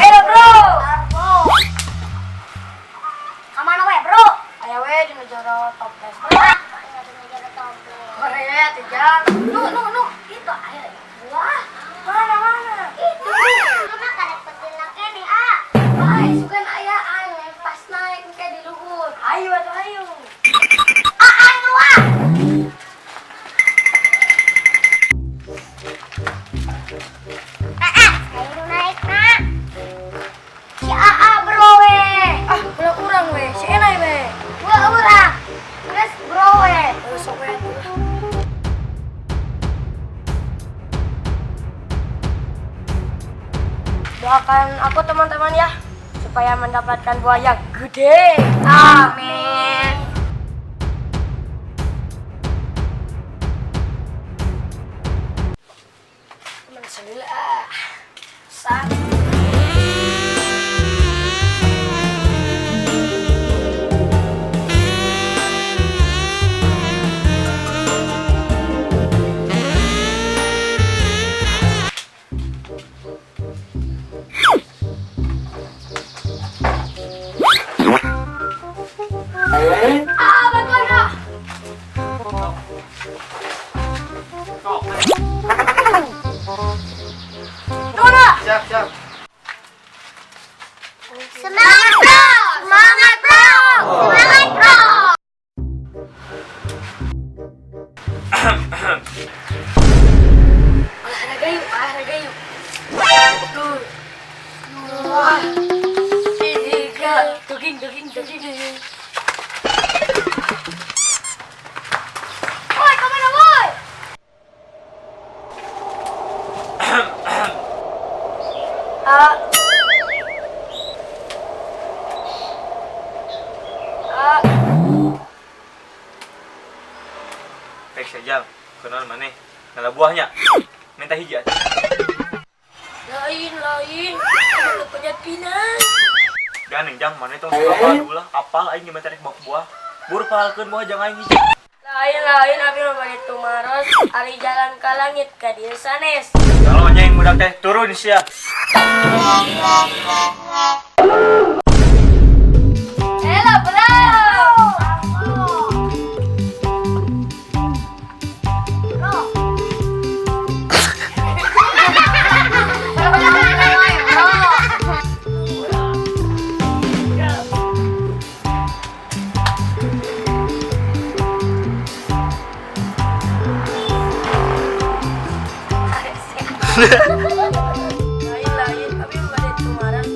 Ayo, Bro. Kamana we, Bro? Aya we di jero toples. Ah, dina jero toples. Korea teh, Jang. Nu, nu, nu. Itu aya buah. Mana mana? Itu. Lu mah karek petilna keneh, ah. Bae sugan aya anu pas naik ke di luhur. Ayo atuh, ayo. Ah, aing lu ah. Ah, ah, aing naik na. Si AA, Bro, we. Ah, ulah urang we, si Enai we. Gua urang. Terus, Bro, we. Eh, sok we atuh lah. Doakan aku, teman-teman, ya, supaya mendapatkan buah yang gede. Amin. Teman sebelah. Satu. Ah, bantuan, ah. Sok. Dona. Siap, siap. Semangat, Bro. Semangat, Bro. Semangat, Bro. Olahraga yuk, olahraga yuk. Satu, dua, tiga, jogging, jogging, jogging. Woi, kemana, woi? Ah. Ah. Baik saja, kenal maneh. Ngala buahnya. Minta hiji atuh. Lain, lain. Ada panjat pinang. Gandeng, Jang, maneh tong suka apal ulah. Apal aing gimana tarik bawa buah. Buru pahalkeun buah jang aing hiji. Lain, lain, abi mah bade tumaros, ari jalan ka langit ka dieu sanes. Kalau anjing budak teh turun sia. Ela, Bro. Bro. Lain, lain, abi mah bade tumaros.